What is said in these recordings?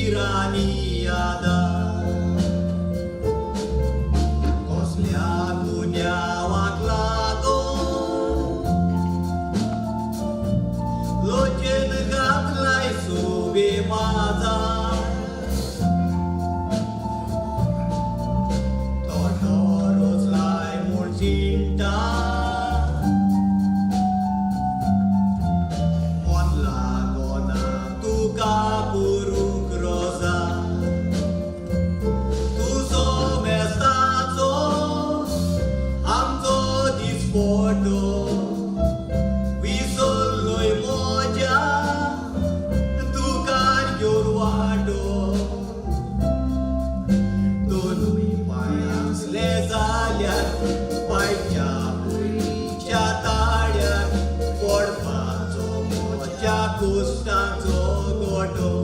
उशिरांनी आदार कसल्या गुन्यांवाक लागून लोचेन घातलाय सुबे माझा तोटो रोचलाय म्हूण चिंता मन लागना तुका करूंक रोजा तुजो मेस्ताचो आमचो दिसपटो विसरलोय म्हज्या दुकार घेवन वाडो दोनूय पांय आसले जाल्यार पांयच्या भुंयच्या ताळ्यार पडपाचो म्हज्या कुश्टांचो गोटो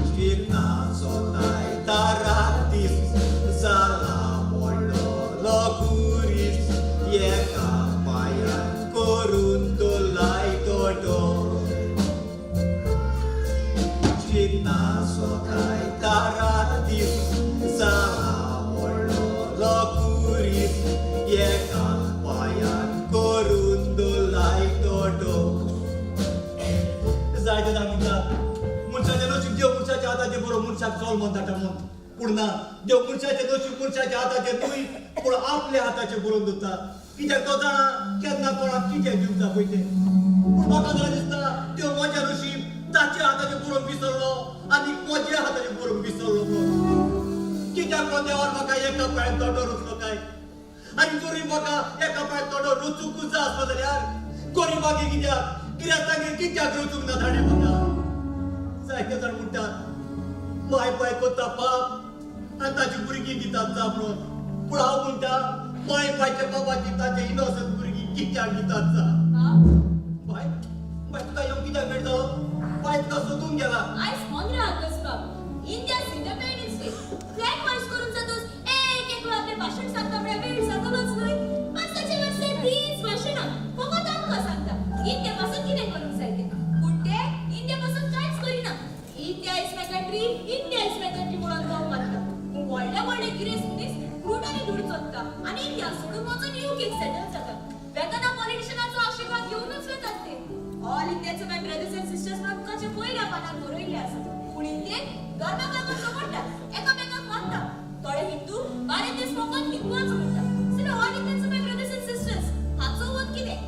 चिंतनाचो तायतारा दीस जाला पडलो कुरीस एका पांयार करून दवरलाय तोटो चिंतनाचो तायतारा दीस जाला पडलो कुरीस एका पांयार करून दवरलाय तोटो. जायते जाण म्हणटात मनशाचें नशीब देव मनशाच्या हाताचें बरो मनशाक चल म्हणटा म्हूण, पूण ना, देव मनशाचें नशीब मनशाच्या हाताचें न्हय पूण आपल्या हाताचें बरोवन दवरता. कित्याक तो जाणा केन्ना कोणाक कितें दिवंक जाय पळय तें. पूण म्हाका जाल्यार दिसता देव म्हजें नशीब ताच्या हाताचें बरोवन विसरलो आनी म्हज्या हाताचें बरोवन विसरलो म्हणून. कित्याक म्हणून देवान म्हाका एका पांयान तोंडो रुचलो काय? आनी जरी म्हाका एका पांयान तोंडो रुचुंकूच जाय आसलो जाल्यार गरिबागेर कित्याक, गिरेस्तागेर कित्याक रुचूंक ना ताणें म्हाका? जायते जाण म्हणटात माय पाय करता पाप आनी ताची भुरगीं दितात जाप म्हणून, पूण हांव म्हणटा माय पायच्या बाबाची ताचे इनोसंट भुरगीं कित्याक दितात जाप? बाय बाय तुका येवंक कित्याक वेळ जालो? बाय तुका सोदूंक गेला. आयज 15 ऑगस्ट बाब, India's independence day. Flag hoist करून जातूच एक एकलो आपलें भाशण सांगता म्हळ्यार वेळ जातलोच न्हय. माणसाचे वर्से तीच भाशणां फकत आमकां सांगता इंडिया पासून कितें करूंक जाय तें, पूण ते इंडिया पासून कांयच करिना. India is my country, India is my country म्हणून बोब मारता, पूण व्हडले व्हडले गिरेस्त मनीस फ्रुट आनी दूद चोरता आनी इंडिया सोडून वचून युकेक सेटल जाता. वेतना पॉलिटिशनाचो आशिर्वाद घेवनूच वतात ते. ऑल इंडियाचे my brothers and sisters म्हणून बुकाच्या पयल्या पानार बरयल्लें आसा, पूण इंडियेन धर्माक लागून झगडटात, एकामेकांक मारतात. थोडे हिंदू बारे दीस फकत हिंदूच म्हणटात. जाल्यार ऑल इंडियाचे my brothers and sisters हाचो वत कितें?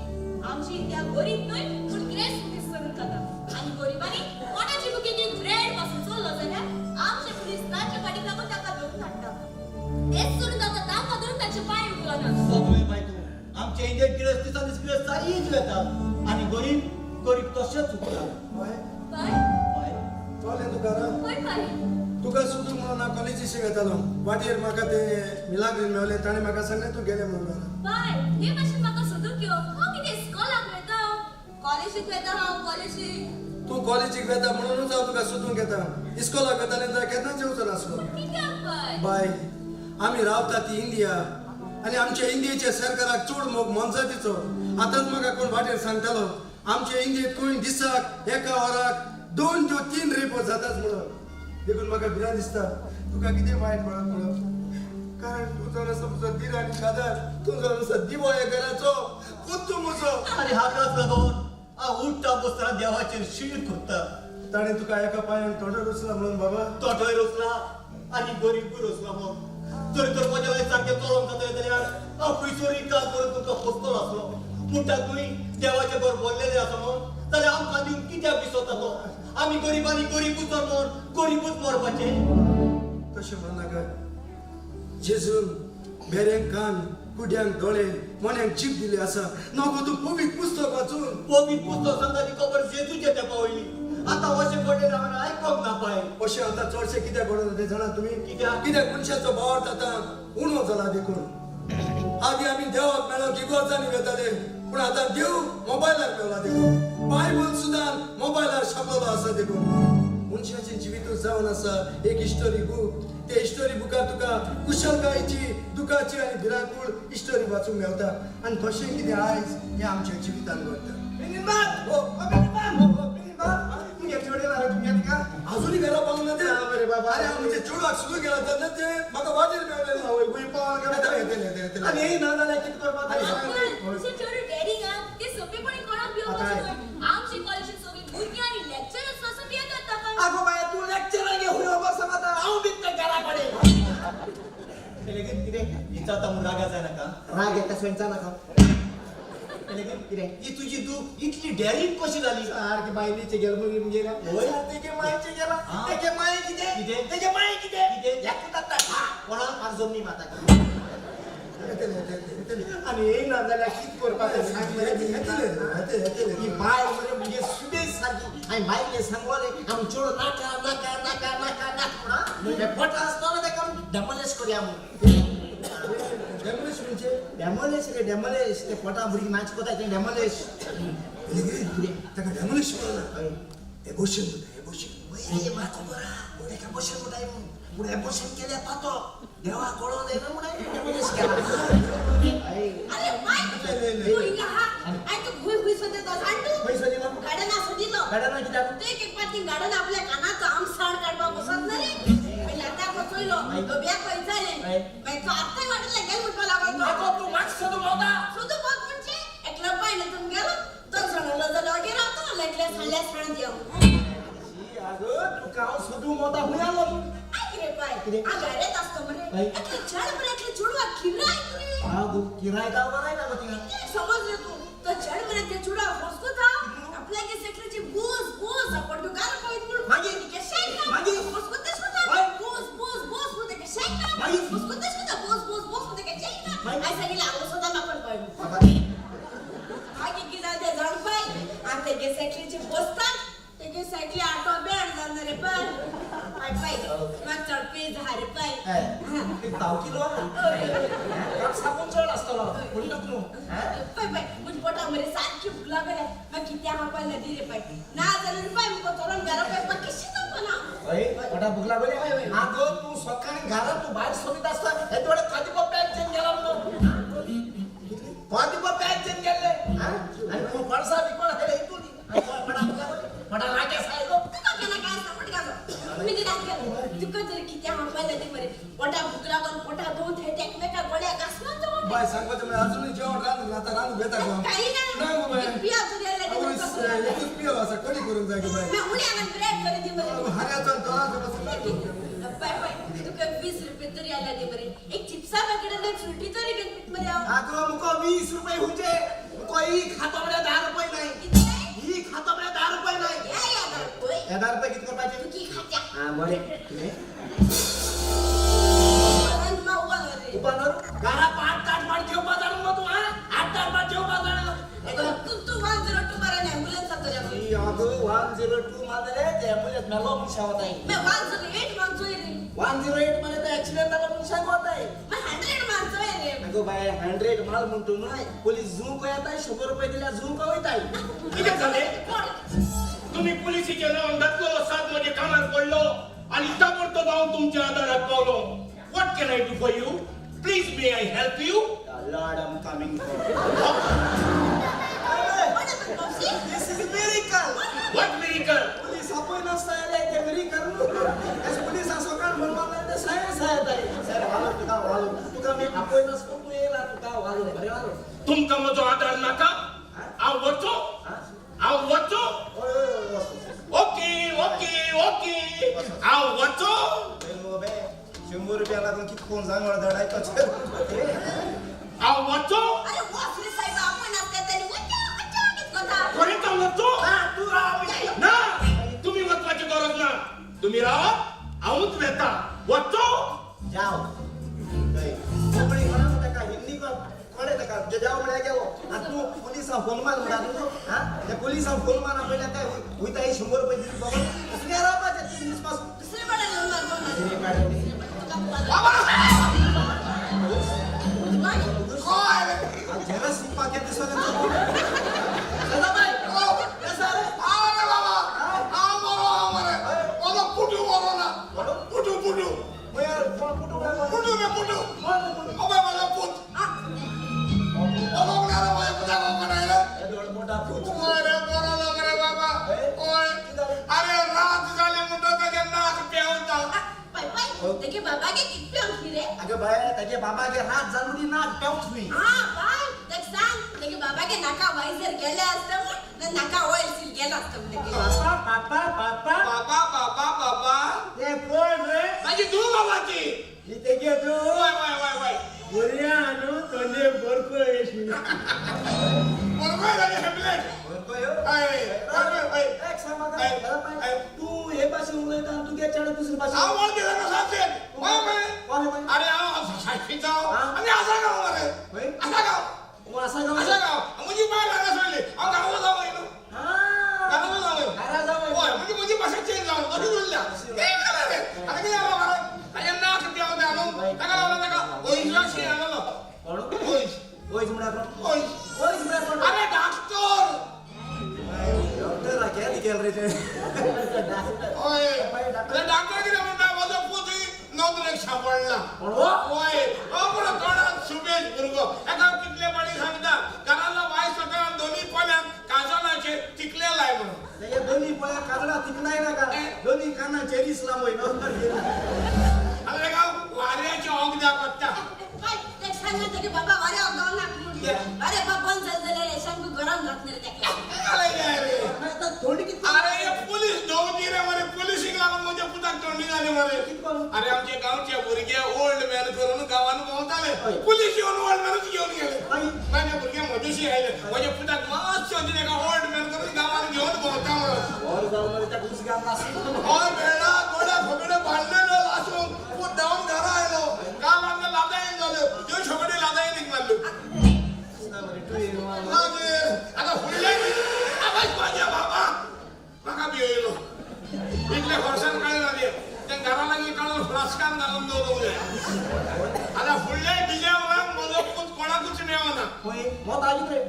आमची इंडिया गरीब न्हय पूण गिरेस्त मनीस करून खाता आनी गरिबांनी कोणाची बुकेक ब्रेड पासून चोरलो जाल्यार आमचे पुलीस तांच्या फाटीक लागून ताका धरून हाडटा. तेच सोडून ताका तांकां धरून तांचे पांय उखलना. सगळें बाय तूं आमचे इंडियन गिरेस्त दिसान दीस गिरेस्त जायत वेतात आनी गरीब गरीब तशेंच उरता. बाय बाय बाय चोलें तुका खंय बाय? तुका सोदूंक म्हणून हांव कॉलेजीशी वेतालो. वाटेर म्हाका ते मिलाग्रीन मेवले, ताणें म्हाका सांगलें तूं गेलें म्हणून. बाय हे भाशेन म्हाका सोदूंक यो, हांव कितें इस्कोलाक वेता? कॉलेजीक वेता हांव, कॉलेजीक. तूं कॉलेजीक वेता म्हणूनच हांव तुका सोदूंक येता. इस्कोलाक वेतालें जाल्यार केन्नाच येवचो नासलो. कित्याक बाय? बाय आमी रावता ती इंडिया आनी आमच्या इंडियेच्या सरकाराक चड मोग मनजातीचो. आतांच म्हाका कोण वाटेर सांगतालो आमच्या इंडियेत खंय दिसाक एका वराक 2 त्यो 3 रेपो जाताच म्हणून. देखून म्हाका भिरांत दिसता तुका कितें वायट पडत म्हणून, कारण तूं जावन आसा म्हजो धीर आनी आदार, तूं जावन आसा दिवो ह्या घराचो, पूत तूं म्हजो. आनी हाकाच लागून हांव उठ्ठा बसतना देवाचेर शीण करता. ताणें तुका एका पांयान तोंडार रोसला म्हणून बाबा. तोटोय रोसला आनी गरिबूय रोसला म्हूण. जरी तर म्हज्या लागीं सारकें चलोवंक जातलें जाल्यार हांव खंयसरूय काम करून तुमकां पोसतलो आसलो. म्हणटात न्हय देवाचें घर भरलेलें आसा म्हणून, जाल्यार आमकां दिवन कित्याक विसरता तो? आमी गरिबांनी गरिबूच म्हणून गरिबूच मरपाचें. तशें म्हणनाका. जेजून बेऱ्यांक कान, कुड्यांक दोळे, मोन्यांक जीब दिली आसा. नगो तूं पवित्र पुस्तक वाचून. पवित्र पुस्तक सांगता ती खबर जेजूच्या तेंपा वयली. आतां अशें घडलें हांवें आयकोंक ना बाय. अशें आतां चडशें कित्याक घडोवन तें जाणा तुमी? कित्याक? कित्याक मनशाचो भावार्थ आतां उणो जाला देखून. आदी आमी देवाक मेळोंक इगोर्जांनी वेताले, पूण आतां देव मोबायलार मेवला देखून, बायबल सुद्दां मोबायलार छापलेलो आसा देखून. मनशाचें जिवितूच जावन आसा एक स्टोरी बूक. ते स्टोरी बुकार तुका कुशलकायेची, दुखाची आनी भिरांकूळ स्टोरी वाचूंक मेवता आनी तशें कितें आयज हें आमच्या जिवितान घडटा. अजूनही घरा पावूंक ना ते. बरे बाबा. अरे हांव म्हजे चेडवाक सुरू गेला तेन्ना ते म्हाका वाटेर मेळ्ळें ना. आवय खंय पावोन येतले, येतले, येतले. आनी येयना जाल्यार कितें करपाचें? अंकल, तुजें चेडूं डेअरिंग आं. ते सोंपेपणी कोणाक भिवपाचें न्हय. आमचे कॉलेजीत सगळीं भुरगीं आनी लेक्चरर्स पासून भियेतात ताका. आगो बाये, तूं लेक्चराक हुंय खबर सांगता, हांव भित्ता घरा कडेन. लेगीत कितें विचारता म्हूण रागा जायनाका. राग येता स्वयंचा नाका. लेगीत कितें? ही तुजी दूख इतली डेअरिंग कशी जाली? सारकी बायलेचे गेल मुगे गेला. होय? तेगे मायचे गेला. हा. तेगे माय कितें? कितें? तेगे माय कितें? कितें? एकूच आतां कोणा? आज जमनी माता. येतले, येतले, येतले. आनी येयना जाल्यार कितें करपाचें सांग मरे. येतले, येतले, येतले. ही बायल मरे म्हणजे सुबेज सारकी. हांवें बायले सांगलोलें आमी चेडो नाका नाका नाका नाका नाका म्हणून हे पोटा आसतना ताका आमी डेमोलेश करया म्हणून. डेमोलिश म्हणजे? डेमोलेश रे, डेमोलेश. ते पोटा भुरगीं नाच कोताय तें डेमोलेश. लेगीत ताका डेमोलिश म्हणना, एबोशन म्हणटा, एबोशन. वय, म्हाका खबर आहा तेका एबोशन म्हणटाय म्हणून. पूण एबोशन केल्यार पातो देवा कळों जायना म्हणून डेमोलेश केला. अरे माय, तू हिंगा हा. आणि तू भुई भुई सोदत जाण तू. खंय सोदिलो? गार्डना सोदिलो. गार्डना कित्याक? तू एक एक पाटी गार्डन आपल्या कानाचो आमसाण काडपाक वचत ना रे. मागीर आतां बसयलो दोब्याक खंय जालें. मागीर तो आत्ताय वाटेतल्यान गेल म्हणपाक लागलो. आगो तूं म्हाका सोदूंक भोंवता. सोदू पोत म्हणजे एकलो पायना तुम गेलो तो सणलो जाल्यार वगैरे रावतो एकल्या सांडल्या साण दियो. शी, आगो तुका हांव सोदूंक भोंवता खंय आसलो तूं? आयक रे पाय. कितें? हांव घरांत आसतो मरे. हय. एकले चेड मरे एकले चेडवाक खिरायत रे. आगो किरायत आवराय ना गो थिंगा. कितें समज रे तूं तो चेड मरे ते चेडवाक फसकोता आपल्यागे सेकलेची बोस बोस आपण दुकान पळयत म्हूण. मागीर? तेका शेकना. मागीर? फसकोता शकता. हय. बोस बोस बोस म्हूण तेका शेकना. मागीर? फसकोता शकता बोस बोस बोस म्हूण तेका शेकना. मागीर? आयज सांगिल्लें हांव सदां म्हाका कळ्ळें. बाबा. मागीर कितें जालें तें जाण पाय. आनी तेगे सायकलीचे बसतात तेगे सायकली आटो बेण जालो रे पाय. पाय पाय म्हाका चड पेज आहा रे पाय. एक पाव किलो आहा. साबून चड आसतलो म्हणटा न्हू. पाय पाय म्हज्या पोटाक मरे सारकी भूक लागल्या. म्हाका कितें आहा पळय दी रे पाय. ना जाल्यार पाय म्हाका चलोन घरा पाय म्हाका कशी जावपा ना. हय, पोटा भूक लागली? हय, हय. आगो तूं सकाळीं घरांत तूं भायर सोदीत आसता हे थोडे कदीपो पॅन्चेन गेला म्हणून कदीपो पॅन्चेन गेल्ले. आनी पणसा बी कोण हाडले हितून पोटा भूक लागली पोटा राकेस आयलो. तुका केन्ना काय आसता म्हणटा गो. मी दिनात केलो तुका तरी कितें आहा पळय दी मरे. पोटा भूक लागून पोटा दोन थेट एकमेका गळ्याक आसना तो. बाय, सांगपाचें म्हळ्यार अजूनय जेवण रांदूंक ना. आतां रांदूंक वेता गो हांव. काही ना. ना गो बाय. एक पिया तरी आयला आवय, एकूच पियो आसा, कडी करूंक जाय गो बाय. मी उणी हांगा ब्रेड तरी दी मरे. हाऱ्याचो आनी दोनाचो पासून ना. पाय पाय तुका 20 रुपये तरी आयला दी मरे. एक चिप्सा पॅकेट आनी एक फ्रुटी तरी घेवन पीत मरे हांव. आगो मुको 20 रुपये हुंचे मुको ही खातो म्हळ्यार 10 रुपये नाही. कितले? ही खातो म्हळ्यार 10 रुपये नाही. या या 10 रुपये. हे 10 रुपये कितें करपाचे? तू की खात्या? आं बरें कितें? आनी मा उबाल रे. उपानर घरा 8 ताट मार जेवपा जाण मगो तूं. आं 8 ताट मार जेवपा जाण. तू तू 102 मार आनी ॲम्ब्युलन्स जातली ही आगो 102 मारले ते ॲम्ब्युलन्स मेलो मनशा वताय. मैं 108 मारचोय रे. 108 मारले ते ॲक्सिडेंट जालो मनशाक वताय. मैं 100 मारचोय रे. आगो बाय 100 मार म्हणटू न्हय पोलीस झूंक येताय. 100 रुपये दिल्यार झूंक वयताय. कितें जालें? कोण? तुम्ही पोलिसीचे नांव घातलो सात म्हजे कानार पडलो आनी ताबडतोब हांव तुमच्या आदाराक पावलो. What can I do for you? Please may I help you? Lord, I am coming. कोण येता मावशी? This is miracle. What miracle? Police आपय नासता येयले ते मिरिकल न्हू. पुलिसां सकाळ फोन मारता ते साहेब साहेब साहेब वालो तुका वालो तुका मी आपय नासता तूं येयला तुका वालो बरें वालो. तुमकां म्हजो आदार नाका? हांव वचूं? हांव वचूं? हय हय हय वच. ओके ओके ओके, हांव वचूं? पळय 100 रुपया लागून कितें कोण जांगळ धडायतो. हांव वचूं? अरे वच रे साहेब आपण नासता तरी वचा वचा कित कोता. खरेंच हांव वचूं? तूं राव. ना, तुमी वचपाची गरज ना. तुमी रावात, हांवूच वेता. वचूं? जाओ. कोंकणी कोणाक ताका हिंदी कोणे ताका जाव म्हळ्यार गेलो. आनी तूं पुलिसांक फोन मार म्हणटा न्हू. आं त्या पुलिसांक फोन मार पयल्या काय वयता ही 100 रुपये दिली बगर दुसऱ्या रावपाचें 3 दीस पासून. दुसरे कडेन येवन मारपाक ना. दुसरे कडेन. तुका बाबा. झेरॉक्स शिकपाक येता दिसता सदाबाय. कसा रे? अरे बाबा, हांव बरो आहा मरे. म्हजो पुटू बरो ना. पुटू पुटू. म्हळ्यार कोण पुटू म्हळ्यार कोण? पुटू रे पुटू. कोण रे पुटू? अबे म्हजो पूत. वचोंक ना रे म्हज्या पुताक वचोंक ना रे. येदोळ मोठा पूत. अरे बरो ना रे बाबा. हय? हय. कितें जालें? अरे रात बाबागे कित पेवंक न्ही रे? अगं बाय, ताजे बाबागे रात जालो ती नाक पेवच न्ही. हा बाय, ताका सांग तेगे बाबागे नाका वायजर गेले आसता म्हूण ना नाका ऑयल सील गेलो आसता म्हूण तेगे. बाबा बाबा बाबा बाबा बाबा बाबा. ते कोण रे? माझी धूव बाबाची. ही तेगे तू? वय वय वय वय. भुरग्या न्हू तोंडे बरको येशी. बरोबर झाले हेमलेट. बरको यो. हय, हय, हय. एक सांग म्हाका, हय, बरं हय. पाय, तू हे भाशेन उलयता आनी तुगे चेडो दुसरे भाशेन. हांव वळखी जाणा सारकें. वय वय. कोण रे बाय? अरे हांव साक्षीचो हा? आनी आसा गांव मरे. खंय? आसा गांव. तूं आसा गांव? आसा गांव. म्हजी बायल हांगा सोडली. हांव गांवांत जावं न्हू. हा. गांवांत जावं. घरा जावं. हय, म्हणजे म्हजी भाशा चेंज जावन तशी उरल्या. कितें जालें रे? आतां कितें जालां मरे? ताजें नाक देंवता न्हू. ताका लागून ताका वैजाशी हाडलो. कोण? वैज. वैज म्हळ्यार कोण? वैज. वैज म्हळ्यार कोण? अरे डॉक्टर. डॉक्टर केले केलं रे ते. हय. आतां डॉक्टर कितें म्हणटा, म्हजो पूत नोकरेक सांपडला. कोण हो? हय. हो पूण तोंडान सुबेज भुरगो. एका कितले पाटी सांगता, घरांतलो वायस वता दोनूय पोल्यांक काजलाचे तिकले लाय म्हणून. तेगे दोन्ही पोळ्या काजळा तिकनाय नाका, दोन्ही काना चेरीस लांबय. आतां ताका वाऱ्याचें वखदां पडटा. बाय, ताका सांग तेगे बाबा वाऱ्या वखदां नाक म्हूण. अरे बाबा बंद जालें जाल्यार येशांक गरम जातलें रे तेका. थोडी कितली? अरे हे पोलीस दवती रे मरे. पोलिसीक लागून म्हज्या पुताक थंडी जाली मरे. अरे आमचे गांवचे भुरगे ओल्ड मॅन करून गांवान भोंवताले. पोलीस येवन ओल्ड मॅनूच घेवन गेले. म्हाजे भुरगे म्हजेशी आयले, म्हज्या पुताक मातशें ताका ओल्ड मॅन करून गांवान घेवन भोंवता म्हणून. बरं जावं मरे, त्या उसगान नासलो. हय बेळा गोड्या फगडे बांदलेलो आसून पूत धांवन घरा आयलो. काल आमकां लादायन जाल्यो त्यो शोगडे लादायनीक मारल्यो. मागीर आतां फुडले आवाज माझ्या बाबा म्हाका भिययलो. इतले वर्सान काडून आदी ते घरा लागीं काडून फ्लास्कान घालून दवरूंक जाय. आतां फुडले डिसेंबराक म्हजो पूत कोणाकूच मेळना. खंय मोत आयली रे?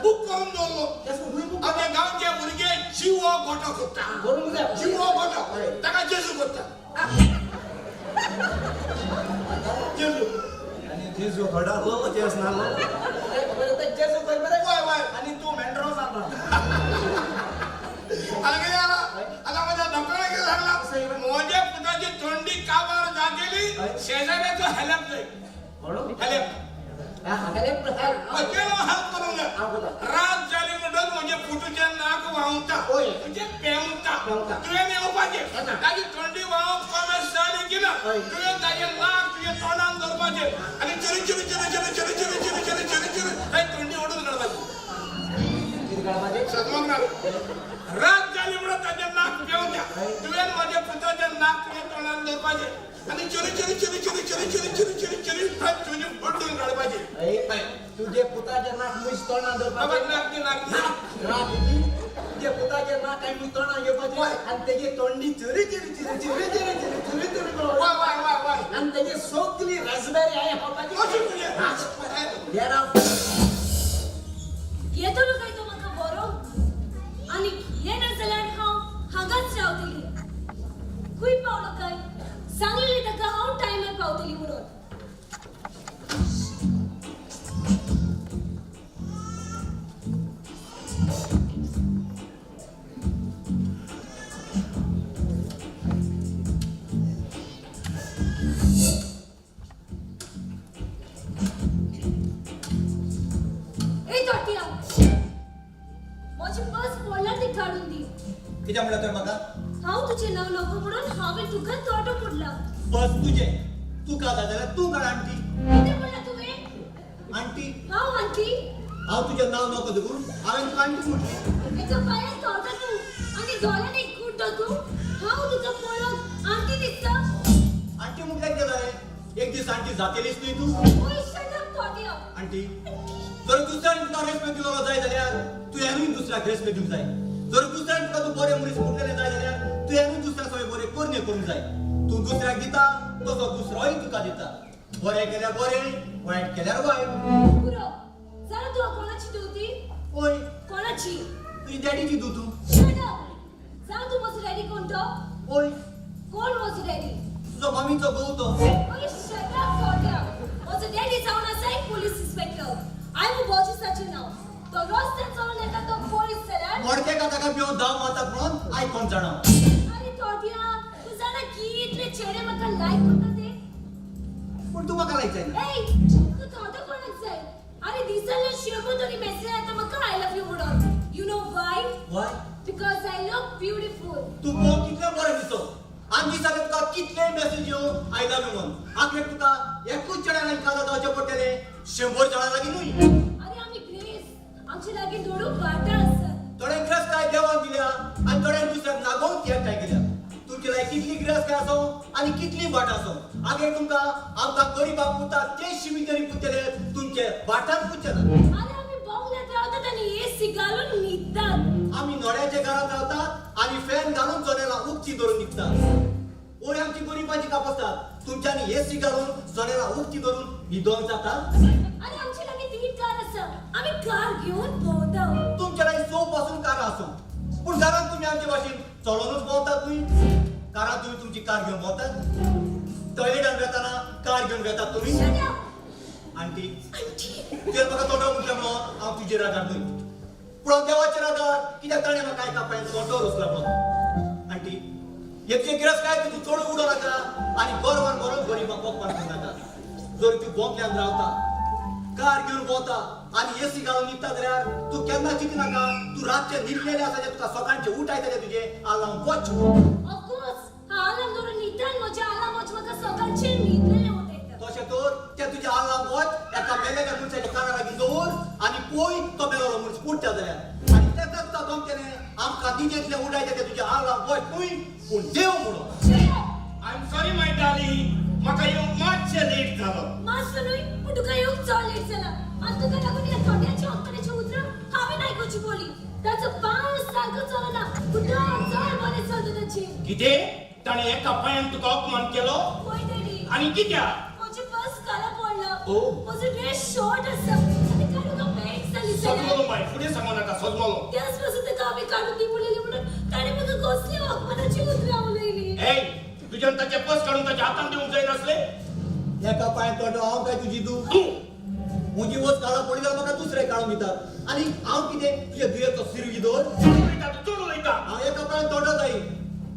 बूक करून दवरलो. तेसो खंय बुक? आमच्या गांवचे भुरगे जिवो गोटो करता. करूंक जाय. जिवो गोटो ताका जेजू करता. जेजू. आनी जेजू घडालो जेस नालो बरें ते जेजू कर बरें. वय वय. आनी तूं मेंढरो जालो. आतां कितें जालां, आतां म्हज्या डॉक्टरान कितें सांगलां, म्हज्या पुताची थंडी काबार जातेली शेजाऱ्याचो हेल्प जाय. हेल्प. केलो हेल्प करूंक जाय. रात जाली म्हणटच म्हज्या पुतूचें नाक व्हांवता, म्हणजे पेंवता. तुवें येवपाचें, ताजी थंडी व्हांवप कमी जाली की ना तुवें ताजें नाक तुज्या तोंडान धरपाचें आनी चिरी चिरी चिरी चिरी चिरी चिरी चिरी चिरी चिरी चिरी ताजी थंडी ओडून काडपाची. सदमक ना. रात जाली म्हणून ताजें नाक पेंवता, तुवें म्हज्या पुताचें नाक तुज्या तोंडान धरपाचें आनी चिरी चिरी चिरी चिरी चिरी चिरी चिरी चिरी चिरी थंडी ओडून काडपाची. तुजे पुताचें नाक मुयस तोंडान धरपाचें. नाक नाक नाक तुजे पुताचें नाक आनी मुय तोंडान घेवपाचें आनी तेगे तोंडी चिरी चिरी चिरी चिरी चिरी चिरी चिरी चिरी वय वय वय वय. आनी तेगे सगली रसबेरी हांवें खावपाची. येतलो काय तो म्हाका बरो? आनी येना जाल्यार हांव हांगाच रावतली. खंय पावलो काय? सांगलेलें ताका हांव टायमार पावतली म्हणून. ए तोटिया, म्हजी बस पडला ती काडून दी. कितें म्हणलें तुवें म्हाका? हांव तुजें नांव नको म्हणून हांवें तुका तोटो पडला. बस तुजें तुका जाय जाल्यार तूं काड आंटी. कितें म्हणलां तुवें? आंटी. हांव आंटी? हांव तुजें नांव नको देखून हांवें तुका आंटी म्हटली. एका पांयान तोटो तूं आनी दोळ्यान एक गुड्डो तूं. हांव तुका पळोवन आंटी दिसता? आंटी म्हटल्यार कितें जालें? एक दीस आंटी जातेलीच न्हय तूं. ओय शट अप तोटिया. आंटी, जर दुसऱ्यान तुका रेस्पेद दिलो जाय जाल्यार तुवेंनूय दुसऱ्याक रेस्पेद दिवंक जाय. जर दुसऱ्यान तुका तूं बरें मनीस म्हटलेलें जाय जाल्यार तुवेंनूय दुसऱ्या सगळें बरें करणे करूंक जाय. तूं दुसऱ्याक दिता तसो दुसरोय तुका दिता. बरें केल्यार बरें, वायट केल्यार वायट. पुरो जाणा तुका कोणाची धुवती? ओय. कोणाची? तुजी डॅडीची धूव तूं. Shut up. जाणा तूं म्हजो डॅडी कोण तो? ओय. कोण म्हजो डॅडी? तुजो मम्मीचो घोव तो. ओय शट अप तोटिया. म्हजो डॅडी जावन आसा एक पुलीस इन्स्पेक्टर. I बॉजीसाचें नांव. तो रस्त्यार चलोन येता तो पोलीस जाल्यार मडकेका ताका पिवन धांव मारता म्हणून आयकोन जाणा. अरे तोटिया, तूं जाणा कितले चेडे म्हाका लायक करता ते? पूण तूं म्हाका लायक जायना. ए, तुका तोंडो कोणाक जाय? अरे दिसाला शंबर तरी मेसेज येता म्हाका I love you म्हणून. You know why? Why? Because I look beautiful. तूं पळोवंक कितलें बरें दिसो आनी दिसाक तुका कितले मॅसेज येवं I love you म्हणून. आखरेक तुका एकूच चेड्या लागीं काजार जावचें पडटलें, 100 जाणां लागीं न्हय. अरे आमी ग्रेस, आमचे लागीं दोडू बाटा आसात. थोड्यांक गिरेस्तकाय देवान दिल्या आनी थोड्यांक दुसऱ्याक नागोवन ती एकठांय केल्या. तुमचे लागीं कितली गिरेस्तकाय आसूं आनी कितली वाट आसूं, आगे तुमकां आमकां गरिबाक पुता ते शिमी तरी पुतले तुमचे वाटान पुतचे ना. अरे आमी बंगल्यात रावतात आनी एसी घालून न्हिदतात. आमी नोड्याच्या घरांत रावतात आनी फॅन घालून जनेलां उक्ती धरून न्हिदतात. वयर आमची गरिबाची कापसतात, तुमच्यांनी एसी घालून जनेलां उक्ती धरून न्हिदोंक जाता? अरे आमचे लागीं 3 कार आसा, आमी कार घेवन भोंवता. तुमच्या लागीं 100 पासून कारां आसूं, पूण घरांत तुमी आमचे भाशेन चलोनूच भोंवतात न्हय. कारां तुमी तुमची कार घेवन भोंवतात, टॉयलेटान वेताना कार घेवन वेतात तुमी. Shut up. Aunty, aunty, तुवें म्हाका तोंडार म्हटलें म्हणून हांव तुजेर रागार न्हय, पूण हांव देवाचेर रागार कित्याक ताणें म्हाका एका पांयान तोंडो रोसला म्हणून. आंटी, हे तुजें गिरेस्तकाय तूं चड उडोवं नाका आनी गोरवान मरोन गरिबाक वखपान करूं नाका. जर तूं बोंकल्यान रावता, कार घेवन भोंवता आनी एसी घालून न्हिदता जाल्यार तूं केन्ना चिंती नाका, तूं रातचें न्हिदलेलें आसा तें तुका सकाळचें उठायतलें तुजें alarm watch. Of course, alarm धरून न्हिदतान म्हजें अलार्म वॉच म्हाका सकाळचें न्हिदलेलें उठयता. तशें तर तें तुजें अलार्म वॉच एका मेलेल्या मनशाच्या काना लागीं दवर आनी पळय तो मेलोलो मनीस उठता जाल्यार, आनी तेन्ना तुका गमतलें आमकां न्हिदेंतलें उठायता तें तुजें अलार्म वॉच न्हय पूण देव म्हणून. Shut up. I am sorry my darling, म्हाका येवंक मातशें लेट जालो. मातसो न्हय, पूण तुका येवंक चड लेट जाला आनी तुका लागून ह्या थोड्याच्या अक्कलेची उतरां हांवें आयकुची पडली. ताचो पांय सारको चलना, पूण चड चड बरें चलता ताचें. कितें? ताणें एका पांयान तुका अपमान केलो? पळय डॅडी, आनी कित्याक? म्हजें पर्स काला पडलां, ओ. म्हजो ड्रेस शॉर्ट आसा आनी काडूंक पॅन्ट जाली जाल्यार. सजमलो बाय, फुडें सांगू नाका, सजमलो. त्याच पासून ताका हांवें काडून दी म्हणलेली म्हणून ताणें म्हाका कसली अपमानाची उतरां उलयली. ए, तुज्यान ताचें पर्स काडून ताच्या हातान दिवंक जायनासलें? एका पांयान तोंडो हांव काय तुजी तूं म्हजी वच काळा पडली जाल्यार म्हाका दुसरें काडून दितात आनी हांव कितें तुज्या दुयेचो सिरवी दवर? चड उलयता तूं, चड उलयता. हांव एका पांयान तोंडो जाय,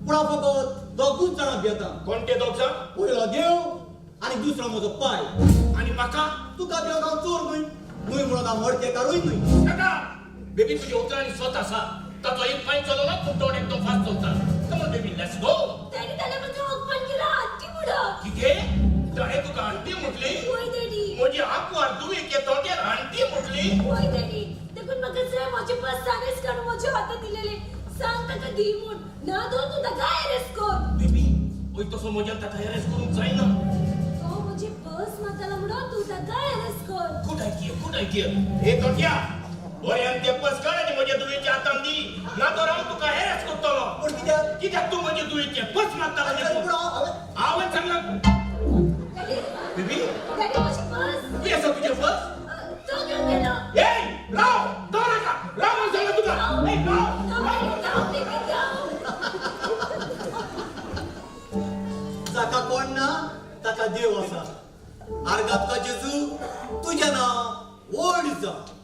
पूण हांव फकत दोगूच जाणां भियेता. कोण ते दोग जाण? पयलो देव आनी दुसरो म्हजो पाय. आनी म्हाका? तुका भिवंक हांव चोर न्हय, न्हय म्हणून हांव मडकेकारूय न्हय. काका, बेबी तुज्या उतरांनी स्वत आसा. ताचो एक पांय चलना पूण तोंड एकदम फास्ट चलता. Come on baby, let's go. ताणें ताणें म्हाका अपमान केला आंटी म्हणून. कितें? ताणें तुका आंटी म्हटली? वय डॅडी. म्हजी आंकवार दुयेके तोंडेर आंटी म्हटली? वय डॅडी, देखून म्हाका जाय म्हजें पर्स ताणेंच काडून म्हज्या हातांत दिलेलें. सांग ताका दी म्हूण, ना तर तूं ताका अरेस्ट कर. बेबी, वय तसो म्हज्यान ताका अरेस्ट करूंक जायना. तो म्हजें पर्स मारतालो म्हणून तूं ताका अरेस्ट कर. Good idea, good idea. हे तोंड्या, बऱ्यान तें पर्स काड आनी म्हज्या दुयेच्या हातान दी, ना तर हांव तुका अरेस्ट करतलो. पूण कित्याक? कित्याक तूं म्हज्या दुयेचें पर्स मारतालो पूण देखून. हांव हांवें सांगलां. डॅडी, बेबी, डॅडी म्हजें पर्स. खंय आसा तुजें पर्स? तो घेवन गेलो. ए, राव, तो नाका, राव म्हणून सांगलां तुका. ए, राव. धांव, धांव, बेगीन धांव. जाका कोण ना ताका देव आसा. आर्गात तुका जेजू, तुजें नांव व्हड जावं.